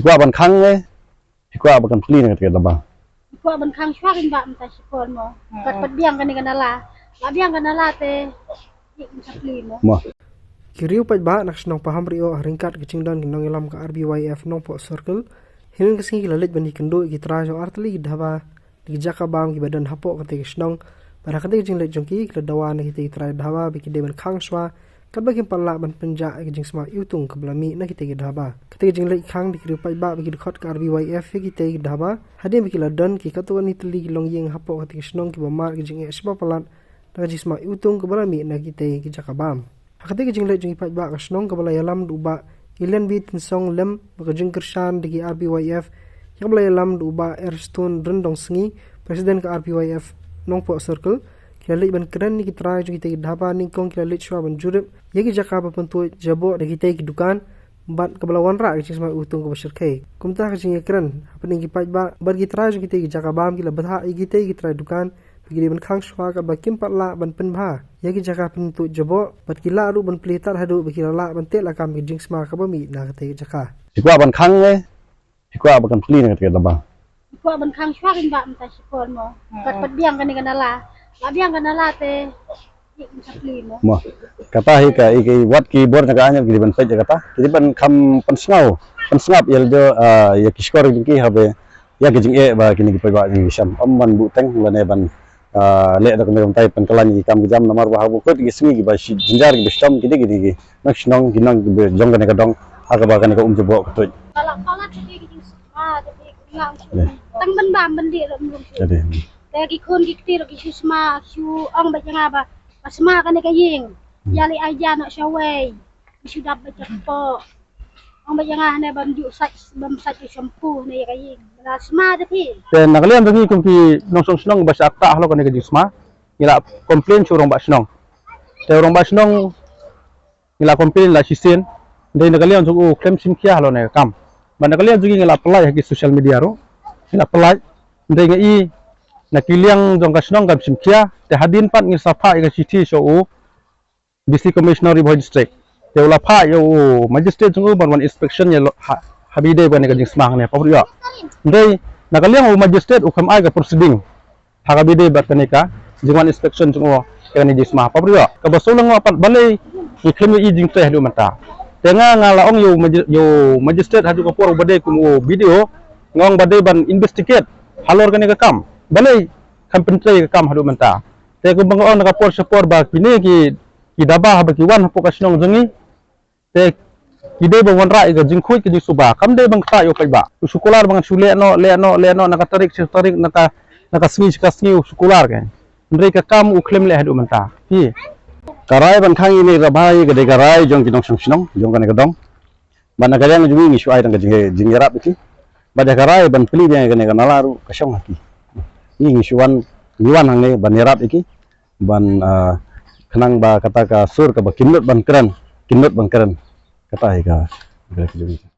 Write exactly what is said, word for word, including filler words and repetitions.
Kwah ban khang eh. Kwah ban plie na kata ka daba. Kwah ban khang shuwa kin ba mynta shipor mo. Kat pat biang kane ka nala. Ba biang ka nala te. Kin sa plie mo. Mo. Ki riew paidbah na ka shnong Pahamrioh ha ryngkat ka jingdon ki nongïalam ka R B Y F Nongpoh Circle. Hynnin ka sngi ki la leit ban ïakynduh ïa ki trai jong artylli ki dhaba, ki jaka bam kiba don hapoh katei ka shnong. Bad ha katei ka jingleit jong ki, ki la dawa na kitei ki trai dhaba ba ki dei ban khang shuwa katba kim pat lah ban pynjah ïa ka jingsma iwtung kaba la mih na kitei ki dhaba. Katei ka jingleit khang da ki riew paidbah bad ki dkhot ka R B Y F ïa kitei ki dhaba, hadien ba ki la don ki katto katne tylli ki longïing hapoh katei ka shnong kiba mad ka jingeh shibun palat na ka jingsma iwtung kaba la mih na kitei ki jaka bam. Ha katei ka jingleit jong ki paidbah ka shnong kaba la ïalam da u Bah Ilenbi Tynsong lem bad ka jingkyrshan da ki R B Y F, ïa kaba la ïalam da u Bah Erstone Ryndongsngi, President ka R B Y F Nongpoh Circle, ki la leit ban kren ïa ki trai jong kitei ki dhaba, nyngkong ki la leit shuwa ban jurip ïa ki jaka ba pyntuid jaboh da kitei ki dukan, bad kaba la wanrah ka jingsma iwtung kaba shyrkhei. Kumta ka jingïakren hapdeng ki paidbah bad ki trai jong kitei ki jaka bam ki la bthah ïa kitei ki trai dukan ba ki dei ban khang shuwa katba kim pat lah ban pynbha ïa ki jaka pyntuid jaboh, bad ki lah ruh ban plie tad haduh ba ki la lah ban teh lakam ïa ka jingsma kaba mih na katei ka jaka. Kwah ban khang eh. Kwah ban plie na kata ka daba. Kwah ban khang shuwa kin ba mynta shipor mo. Kat pat biang kane ka nala. Ba biang ka nala te. Kin sa plie mo. Mo. Kata hi ka, i, i wat ki bor na ka anil ki dei ban peit ïa kata. Ki dei ban kham pynsngew, pynsngap ïa lade, ah, ïa ki shkor jong ki haba ïa ki jingeh ba kine ki paidbah jong ki shem. Ym ban buh teng lane ban, ah, leh da kumne kumtai pynkylla ïa ki kam ki jam namar ba haba kut ki sngi kiba shi-, jynjar kiba shitom ki dei ki dei ki nong shnong ki nong kiba jong kane ka dong ha kaba kane ka um jaboh ka tuid. Palat palat ki dei ki jingsuba ki dei ki nang. Tang ban bam ban dih lam lum. Ade. Te ki khun ki kti ruh ki shu sma, ki shu ong bad ïa nga ba, ba sma kane ka ïing. Ïa lei ai ja noh shawei. Ki shu dap bad japoh. Ong bad ïa nga ne bam ju sait, bam sait ju shampoo ne ïa ka ïing. Ba la sma te phi. Te na ka liang jong ngi kum ki nongshong shnong ba shah ktah halor kane ka jingsma, ngi la complain sha u rangbah shnong. Te u rangbah shnong ngi la complain la shisien, hynrei na ka liang jong u khlem shim khia halor kane ka kam. Bad na ka liang jong ngi ngi la pyllait ha ki social media ruh. Ngi la pyllait, hynrei nga i na ki liang jong ka shnong kam shim khia, te hadien pat ngi sa phah ïa ka shithi sha u D C Commissioner Ri Bhoi District. Te u la phah ïa u magistrate jong u ban wan inspection ïa lo-, ha, ha ba ïadei bad kane ka jingsma hangne, Pahamrioh. Hynrei na ka liang u magistrate u khlem ai ka proceeding ha kaba ïadei bad kane ka jingwan inspection jong u ïa kane ka jingsma, Pahamrioh. Kaba shu la ngop pat balei ngi khlem ïohi jingtrei haduh mynta. Te nga, nga la ong ïa u magi-, ïa u magistrate haduh ka por uba dei kum u B D O, nga ong ba dei ban investigate halor kane ka kam. Balei kam pyntrei ka kam haduh mynta. Te kumba nga ong na ka por sha por ba kine ki, ki daba haba ki wan hapoh ka shnong jong ngi, te ki dei ban wanrah ïa ka jingkhuid ka jingsuba, kam dei ban ktah ïa u paidbah. U shu kular ban shu leh noh, leh noh, leh noh, na ka tarik sha tarik, na ka, na ka sngi sha ka sngi u shu kular ka. Hynrei ka kam u khlem leh haduh mynta. Hi. Ka rai ban khang ïa kane ka daba hi ka dei ka rai jong ki nongshong shnong jong kane ka dong. Bad na ka liang jong ngi ngi shu ai tang ka jing, jingïarap ïa ki. Bad ïa ka rai ban plie biang ïa kane ka nala ruh ka shong ha ki. Ngi ngi shu wan, ngi wan hangne ban ïarap ïa ki. Ban, ah, khnang ba kata ka sur kaba kin nud ban kren, kin nud ban kren. Kata hi ka, ka, ka jong ngi.